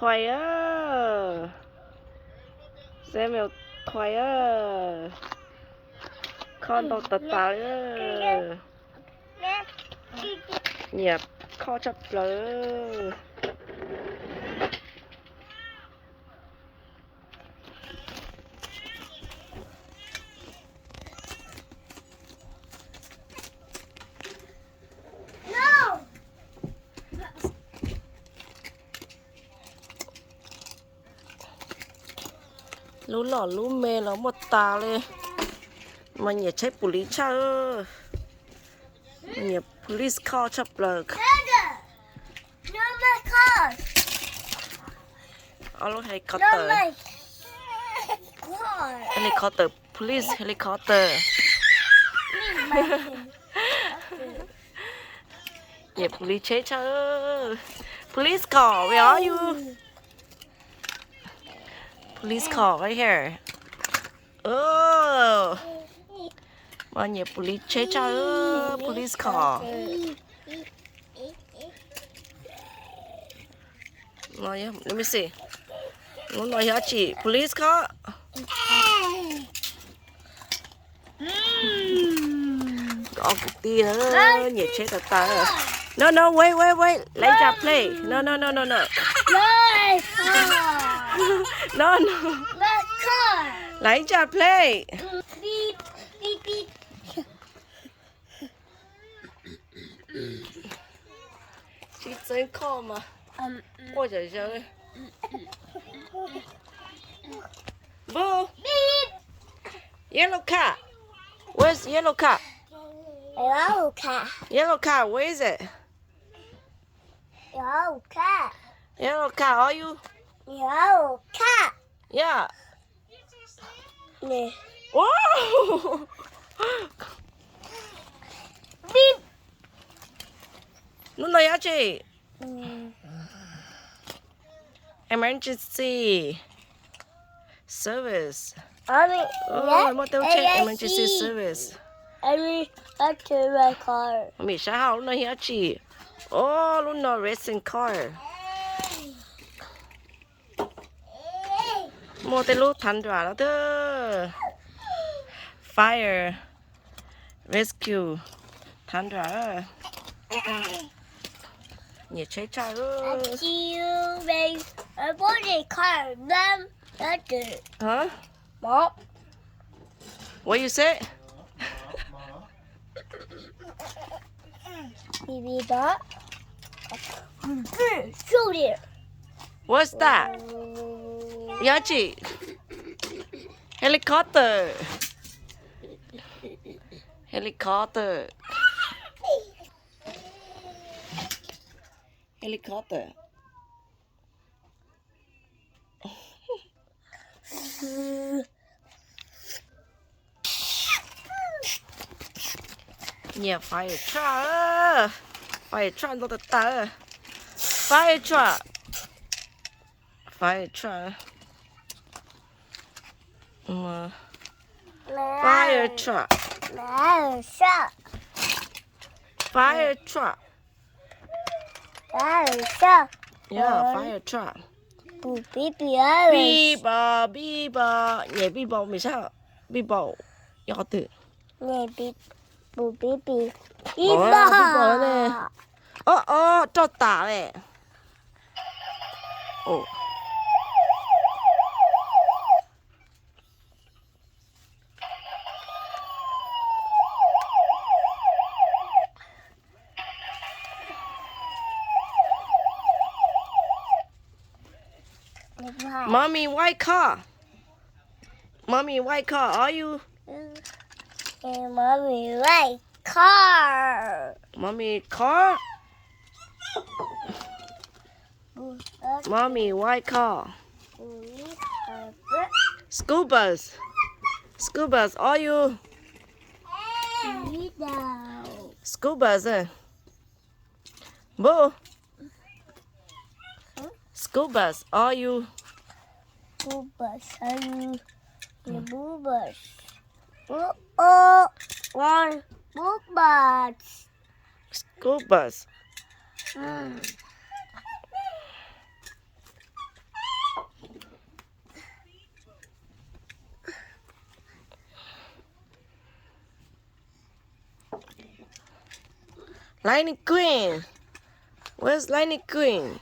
Thuais a, Samuel thuais a, kho ntau tas tas li. Nyiam kho tshaj plaws. Lub loj lub me los muaj tas li. Mas nyiam tsheb pum li tshaj. Nyiam police car tshaj plaws. Ob lub helicopter. Helicopter, police helicopter. Nyiam police tsheb tshaj. Police car, where are you? Police car right here. Mas nyiam police tsheb tshaj, police car. Let me see. Lub no yog tsi? Police car. Ob kwv tij nyiam tsheb tas tas. No, no, wait, wait, wait. Laib ntsa play. No, no, no, no, no. No, no. Laib ntsa play. Tsis txeeb kho mas quaj zom zaws. Npawg, yellow car. Where's yellow car? Yellow car. Yellow car, where is it? Yellow car. Yellow car, are you? Yellow car. Yeah. Nè. Wow. Beep. Lub no yog tsi? Mm. Emergency service. Mommy, oh, yeah, muaj tej lub tsheb emergency service. Mommy, I want to ride car. Mami, saib hauv lub no yog tsi? Oh, lub no racing car. Muaj tej lub thav nram no thiab. Fire rescue thav nram. Nyiam tsheb tshaj. Huh? What you say? What's that? Yog tsi? Helicopter. Helicopter. Helicopter. Nyiam fire truck. Fire truck ntau tas tas. Fire truck. Fire truck. Fire truck. Fire truck. Yeah, fire truck. Pum pib pim. Pib npaum, pib npaum, nyiam pib npaum, mim saib pib npaum yog qhov twg. Pum pib pim. Pib npaum ne. Ob ob roj tas le. Mommy, white car. Mommy, white car, are you? Mommy, white car. Mommy, car. Mommy, white car. School bus. School bus, are you? School bus. Boo. School bus, are you? School bus, are you? School bus. Oh, oh, one school bus. School bus. Mm. Lightning green. Where's lightning green?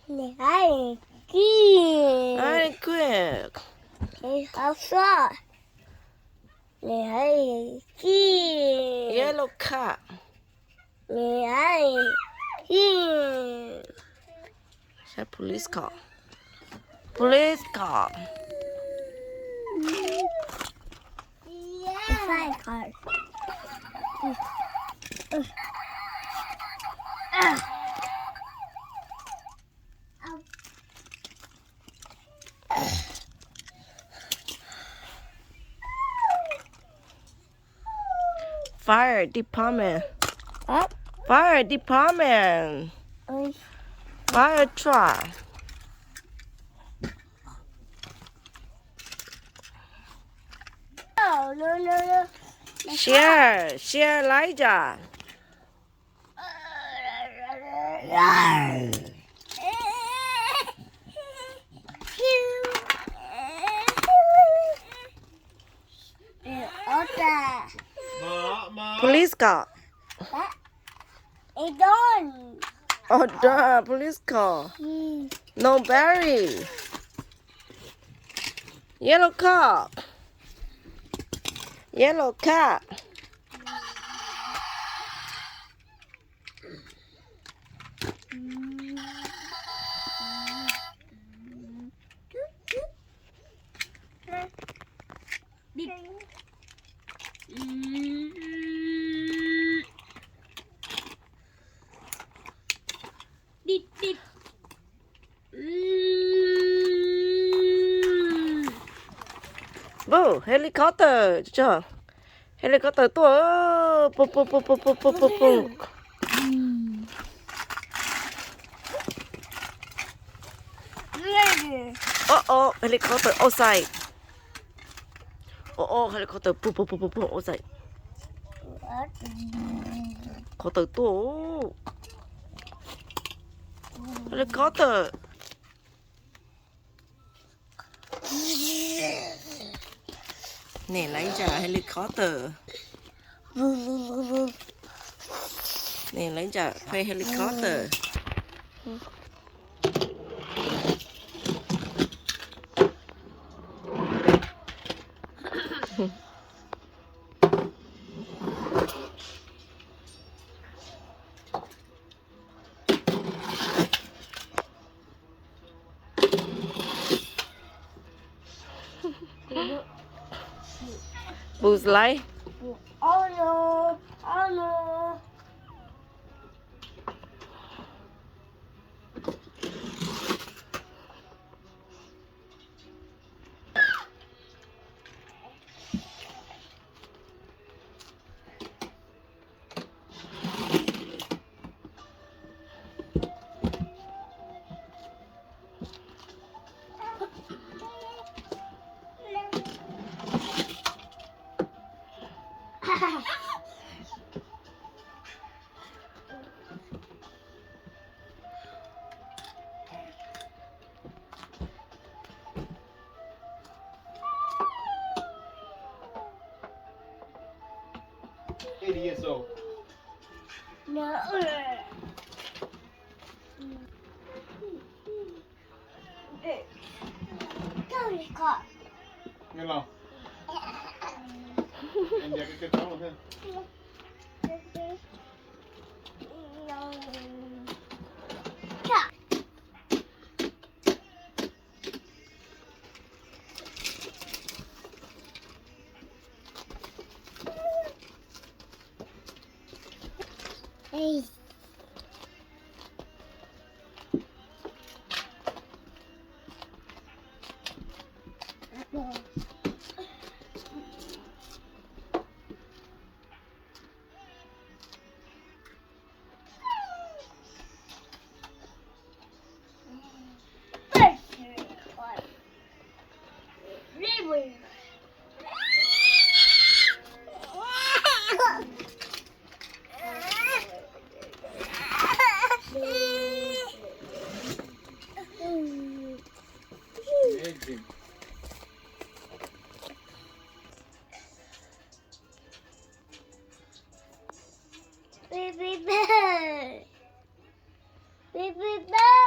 Lightning green. Lightning green. It's so soft. Lightning green. Yellow car. Lightning green. Saib police car. Police car. Fire car. Fire department. Hả? Fire department. Ôi. Fire truck. No, no, no, no. Share, share, Elijah. Police car. Ê, done. Oh, done. Police car. No berry. Yellow car. Yellow car. Boo, helicopter, helicopter tuaj, pum pum pum pum pum pum pum pum. Ov ov, helicopter outside. Ov ov, helicopter pum pum pum pum pum outside. Helicopter tuaj. Helicopter. Nws laiv ntsam helicopter. Nws laiv ntsam phe helicopter. Boo laiv. Eighty years old. Nghe lòng. Em dẹo cái kết tóc luôn ha. Peb peb peb peb.